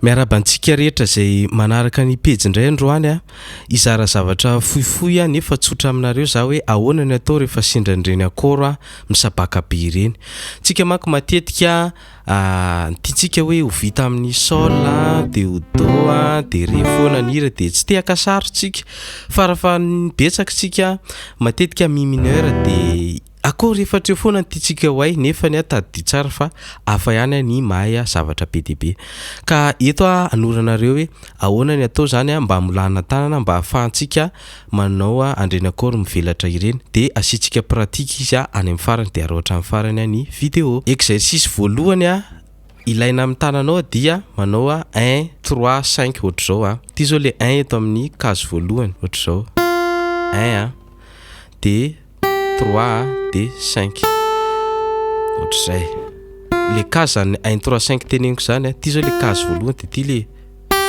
Miarahaba antsika rehetra izay manaraka ny pejy indray androany a. Hizara zavatra fohifohy aho nefa tsotra aminareo za hoe ahoana ny atao rehefa sendra an'ireny accord a misabaka be ireny. Tsika manko matetika ny tiantsika hoe ho vita amin'ny sol a, de ho do a, de re foana ny hira de tsy te haka sary tsika. Farafaha betsaka tsika matetika mi mineur de Akory efa hatreo foana ny tiantsika ho hay nefa ny ahy tadidio tsara fa hafa ihany ny mahay zavatra be dia be. Ka eto aho hanoro anareo hoe ahoana ny atao zany mba hamolahana tanana mba ahafahantsika manao an'ireny accord mivelatra ireny de asiantsika pratique izy any amin'ny farany de araho hatramin'ny farany ny vidéo. Exercice voalohany ilaina amin'ny tananao dia manao un, trois, cinq ohatr'izao a. Ity zao le un eto amin'ny case voalohany ohatr'izao un a de trois de cinq ohatr'izay le case zany un trois cinq teneniko zany a ty zao le case voalohany de ty le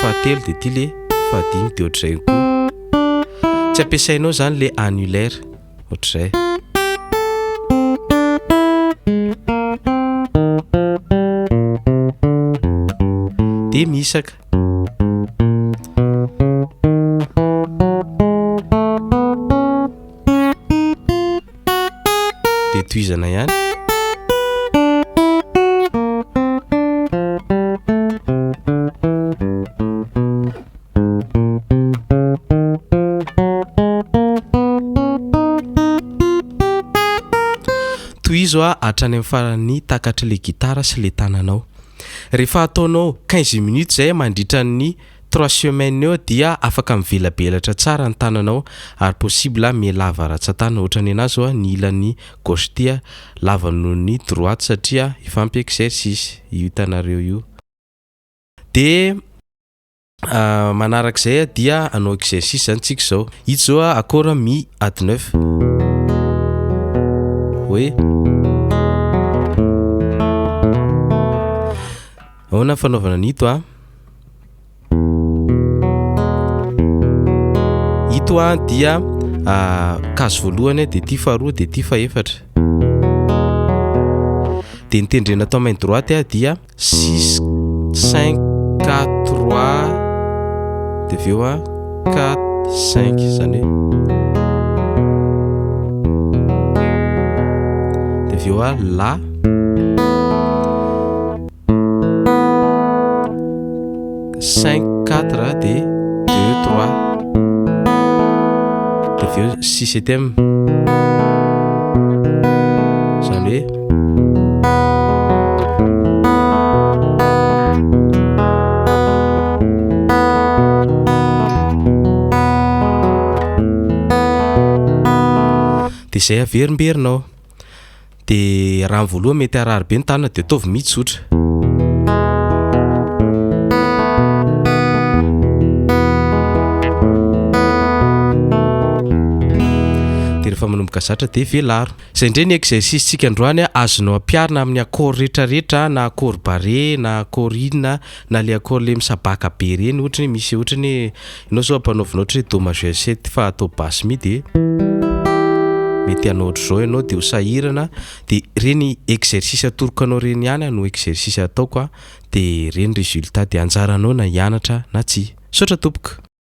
fahatelo de ty le fahadimy de ohatr'izay ihany koa tsy ampiasainao zany le annulaire ohatr'izay de mihisaka Dia tohizana ihany. Tohizo hatrany amin'ny faran'ny takatr'ilay gitara sy ilay tananao. Rehefa ataonao quinze minutes izay mandritra ny Trois semaines eo dia afaka mivelabelatra tsara ny tananao ary possible miha lava ratsan-tanana ohatra ny anahy zao ny ilany gauche ty lava noho ny droite satria efa ampy exercice io hitanareo io. De manarak'izay dia hanao exercice zany tsika zao. Ito zao accord mi add neuf hoe. Ahoana ny fanaovana an'ito a? Ito a dia case voalohany dia ity faharoa dia ity fahefatra. Dia ny tendrena atao main droite a dia six, cinq, quatre, trois dia avy eo a quatre, cinq izany hoe dia avy eo a la. Cinq quatre de deux trois de avy eo six septième zany hoe de zay averimberina ao. De raha ny voalohany mety harary be ny tanana de ataovy mitsotra. De rehefa manomboka zatra de velaro. Zay indray ny exercice tsika androany a, azonao ampiharina amin'ny accord retraretra na accord barré na accord inona na le accord le misabaka be reny ohatra hoe misy ohatra ny hoe ianao zao ampanaovina ohatra hoe do majeur sept fa atao basse mi de mety hanao ohatr'izao ianao de ho sahirana de reny exercice atoroko anao reny ihany no exercice ataoko a de reny résultat de anjaranao na hianatra na tsia. Misaotra tompoko.